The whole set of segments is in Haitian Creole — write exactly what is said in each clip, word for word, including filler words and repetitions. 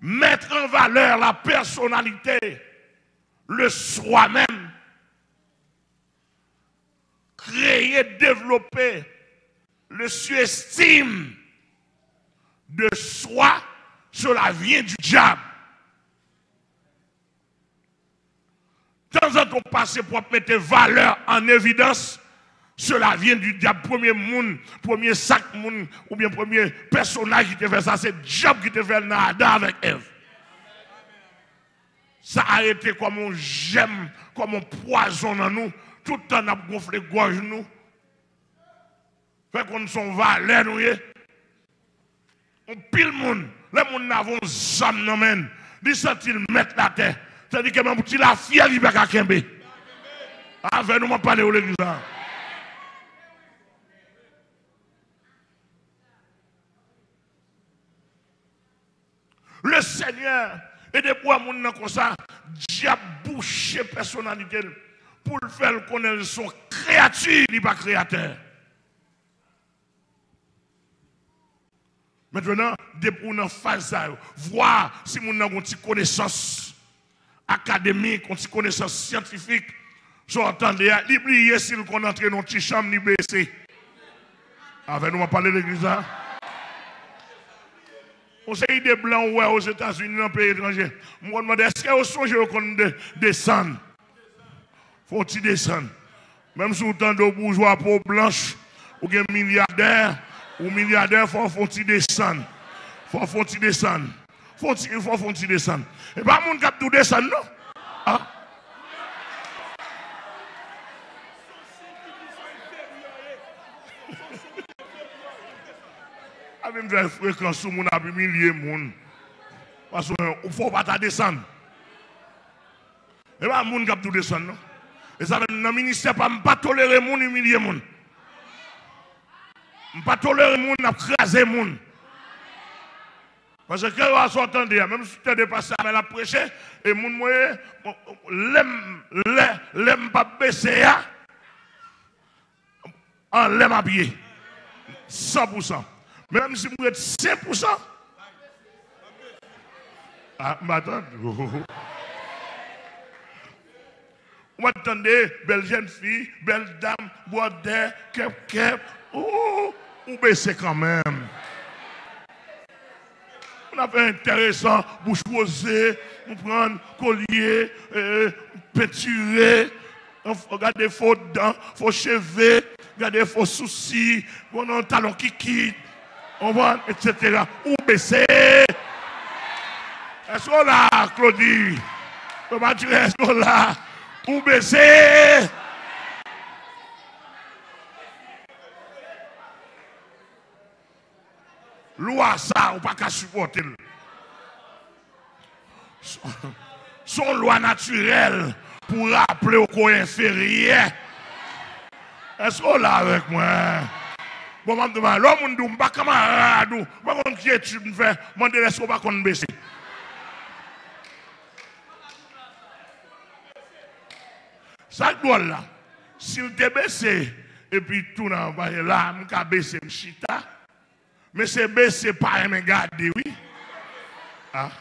Mettre en valeur la personnalité, le soi-même, créer, développer le surestime de soi, cela vient du diable. Tanzantan w pase pou w ap mete valè an evidans, cela vient du diable. Premye moun, premye sak moun, oubyen premye pèsonaj ki te fè sa, se dyab ki te fè l nan Adan avèk Èv. Sa a rete kòm yon jèm, kòm yon pwazon nan nou, tout tan n ap gonfle gòj nou. Fè konn se yon valè nou ye. Yon pil moun, lè moun nan avè yon zam nan men l, li santi l mèt latè. Tandike menm ti lafyèv li pa ka kenbe. Avè nou m ap pale w legliz la. Le Senyè, e depi w wè moun nan konsa, dyab bouche pèsonalite l pou l fè l konnen l se yon kreyati, li pa kreyatè. Mentnan, depi w nan faz sa yo, vwa si moun nan gon ti konesans akademik, yon ti konesans syantifik, sa w tande a, li bliye si l konn antre nan yon ti chanm, li bese. Avè nou m ap pale legliz la. Yon seri de blan ou wè Ozetazini, nan peyi etranje. M konn mande, èske yo sonje yo konn de-, desann? Fè yon ti desann. Menm si w tande w boujwa po blanch, ou gen milyadè, ou milyadè, fò w fè yon ti desann. Fò w fè yon ti desann. Fò w ti, fò w fè yon ti desann. E pa moun k ap di w desann, non. Ah. A vin fè frekan sou moun ap imilye moun. Paske ou fò w pa ta desann. E pa moun k ap tou desann, non. E sa fè nan ministè pa m, m pa tolere moun imilye moun. M pa tolere moun ap kraze moun. Paske yo a sa w tande a, menm si w tande pastè Amèl ap preche, e moun mwen ye, lè m, lè, lè m p ap bese a, anlè m ap ye. San pou san. Menm si m ret sen pou san. Ah, m pa tande. Ou pa tande, bèl jèn fi, bèl dam, bwòdè, kèpkèp. Ou, ou bese kanmenm. Moun ap fè enteresan, bouch woze, konprann, kolye, eh, pentire, gade fo dan, fo cheve, gade fo sousi, bon, nan talon kikit, konprann, etsetera. Ou bese. Èske w la, Claudy? Mathurin, èske w la? Ou bese. Lwa sa, ou pa ka sipòte l. Se yon lwa natirèl pou raple w ke w enferyè. Èske w la avèk mwen? Bon, m ap di w, lè yon moun di w, "M pa kanmarad ou, m pa konn ki etid m fè," mande l, "Èske w pa konn bese?" Sa k dwòl la, si l te bese, epi tounen, paske la, m ka bese, m chita. Men se bese pa renmen gade, wi. Ah.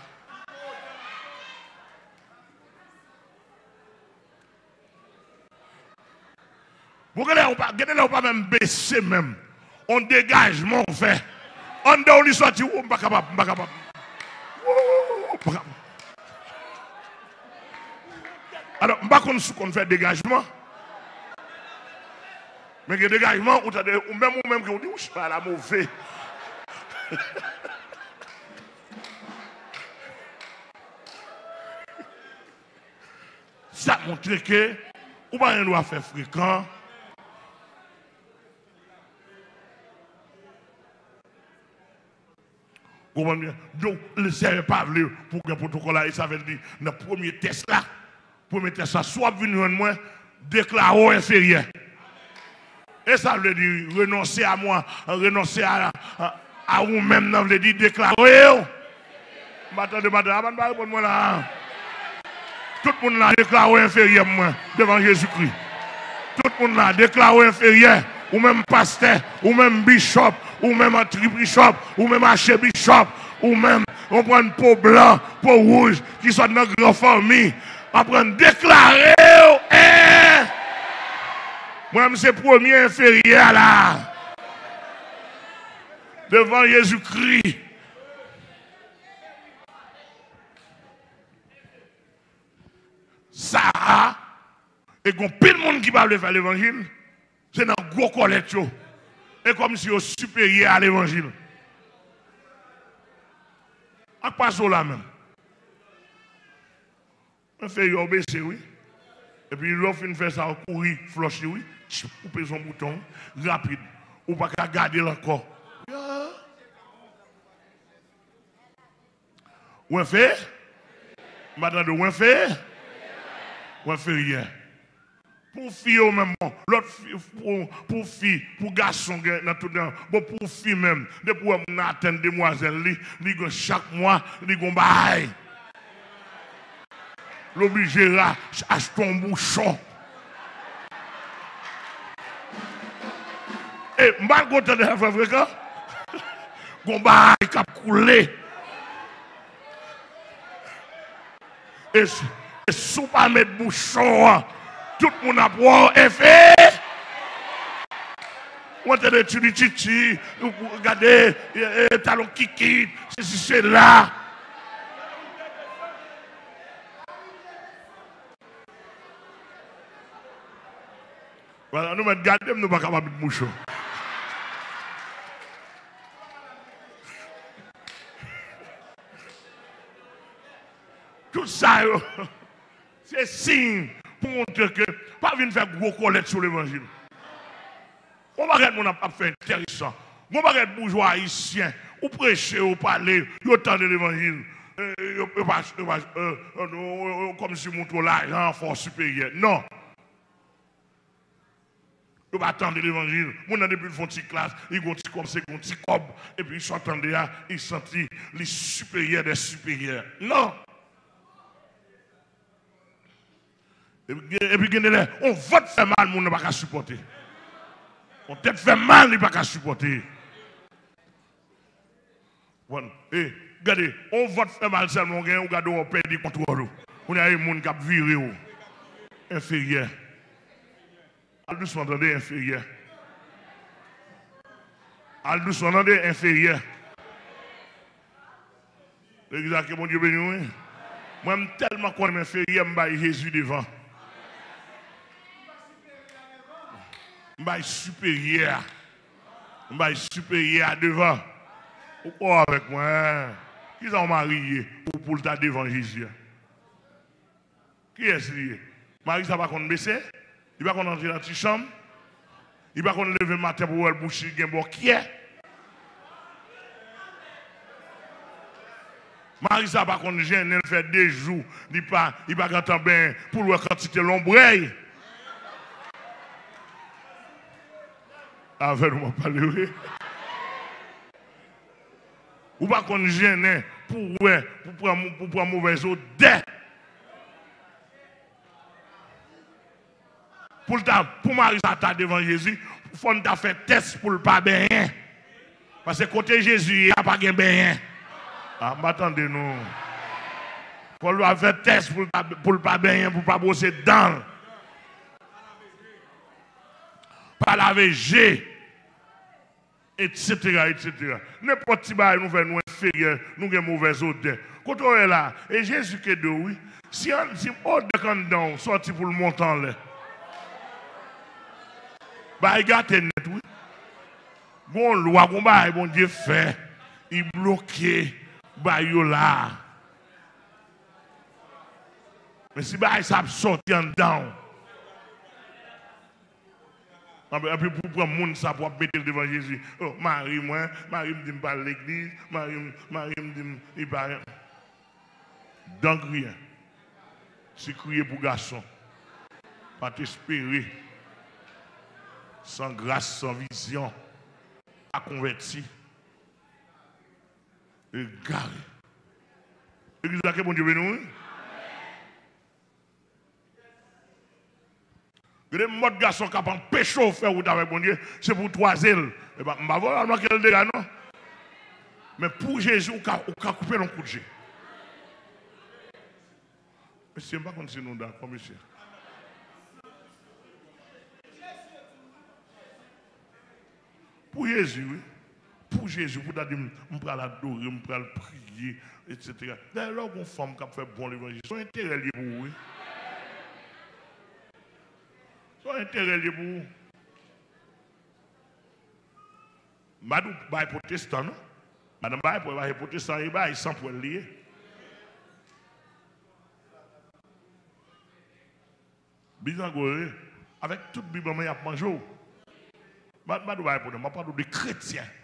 Bon, gen lè ou pa, gen lè ou pa menm bese menm. On degajman ou fè. Anndan w li sòti, ou, m pa kapab, m pa kapab. Ou, m pa kapab. Alò, m pa konn si w konn fè degajman. Men gen degajman, ou tande, ou menm, ou menm ke ou di, "Wouch, bagay la move." Sa montre ke ou pa gen dwa fè frekan. Konprann byen? Donk, Seyè pa vle pou gen pwotokòl la, e sa fè l di, nan premye tès la, premye tès la, si w ap vin jwenn mwen, deklare w enferyè. E sa vle di, renonse a mwen, renonse a, a, a ou menm nan vle di deklare w. M pa tande, m pa tande, a pa n pa reponn mwen la. Tout moun la deklare w enferyè mwen devan Jezikri. Tout moun la deklare w enferyè. Ou menm pastè, ou menm bishop, ou menm achibichop, ou menm achibichop, Ou menm, w pran po blan, po wouj, ki sot nan gran fanmi, w aprann deklare w, en. Mwen, m se premye enferyè a la. Devan Jezikri. Sa a, e gon pil moun ki pa vle fè levanjil, se nan gwo kòlèt yo. E kòmsi yo siperyè a levanjil. Ak pase w la menm. Mwen fè yo bese, wi. Epi lè w fin fè sa, w kouri, flòch li, wi. Tchip, ou peze yon bouton, wi. Rapid. Ou pa ka gade l ankò. Ya. Ou enfe-, m pa tande, ou enfe-, ou enferyè. Pou fi yo menm, bon, lòt fi, pou, pou fi, pou gason gen nan tout nan, bon, pou fi menm, depi w wè moun nan atenn demwazèl li, li gen chak mwa, li gon bagay. L oblije ra-, achte yon bouchon. E m pa kontan de afè frekan. Gon bagay k ap koule. E si, e si w pa met bouchon an, tout moun ap wè w enfe. Ou antre de tchili tchitchi, ou gade, e, e, talon kikit, sesi sela. Vwala, nou mèt gade m, nou pa kapab met bouchon. Tout sa yo, se siy pou montre ke pa vin fè gwo kòlèt sou levanjil. Gon pakèt moun ap, ap fè enteresan. Gon pakèt boujwa ayisyen, ou preche, ou pale, yo tande levanjil. E, yo, yo pa, yo pa, e, e, yo, yo, yo kòmsi montre w lajan, fè w siperyè. Non. Yo pa tande levanjil. Moun nan depi l fè yon ti klas, li gon ti kòb, se gon ti kòb. Epi sa w tande a, li santi li siperyè dè siperyè. Non. Epi gen, epi gen de lè, yon vant fè mal, moun nan pa ka sipòte. Yon tèt fè mal, li pa ka sipòte. Bon, e, gade, yon vant fè mal sèlman, ou gen, ou gade, ou pèdi kontwòl ou. Kounye a, e moun k ap vire w. Enferyè. Al dousman, tande, enferyè. Al dousman, tande, enferyè. Legliz la, ke Bondye beni w, wi. Mwen, m tèlman konn m enferyè, m bay Jezi devan. M bay siperyè a. M bay siperyè a devan. Ou kwè avèk mwen? Kisa yon mari ye pou, pou l ta devan Jezi a? Kiyès li ye? Mari sa pa konn bese? Li pa konn antre nan ti chanm? Li pa konn leve maten pou wè l bouch li gen bòkyè? Mari sa pa konn jennen, l fè de jou, li pa, li pa gentan benyen pou l wè kantite lonbrèy? Avè nou m ap pale, wi. Ou pa konn jennen pou wè, pou pran, pou pran movèz odè. Pou l ta, pou mari sa ta devan Jezi, fò n ta fè tès pou l pa benyen. Paske kote Jezi ye a pa gen benyen. A, m pa tande nou. Fò l ta fè tès pou l ta, pou l pa benyen, pou l pa bwose dan l. Pa lave je. Etsetera, etsetera. Nenpòt ti bagay nou fè, nou enferyè, nou gen movèz odè. Kote w ye la, e Jezi k ede w, wi. Si an, si odè k anndan w sòti pou l monte anlè, bagay gate nèt, wi. Gon lwa, gon bagay Bondye fè, li bloke bagay yo la. Men si bagay sa ap sòti anndan w, Anpi, anpi pou pran moun sa pou ap mete l devan Jezi. Oh, mari mwen, mari m di m pa al legliz, mari m, mari m di m li pa. Dan griyen. Si kriye pou gason. Pa t espere. San gras, san vizyon. Pa konvèti. Egare. Legliz la, ke Bondye beni w, wi. Gade mòd gason k ap anpeche w fè wout avèk Bondye, se pou w twaze l. E pa, m pa vle al manke l dega, non. Men pou Jezi, ou ka, ou ka koupe l yon kout je. Mesye, m pa konn si nou dakò, mesye. Pou Jezi, wi. Pou Jezi, pou ta di m, m pral adore, m pral priye, etsetera. Dayè, lè w gen yon fanm k ap fè bon levanjil, se yon enterè l ye pou ou, wi. Se yon enterè l ye pou ou. M pa di w bay pwotestan, non. Madanm bay pwè, pa se pwotestan e bay, san pwèl li ye. Bizango yo ye. Avèk tout Bib an men, y ap manje w. M pa, m pa di w bay pwoblèm, m ap pale w de kretyen.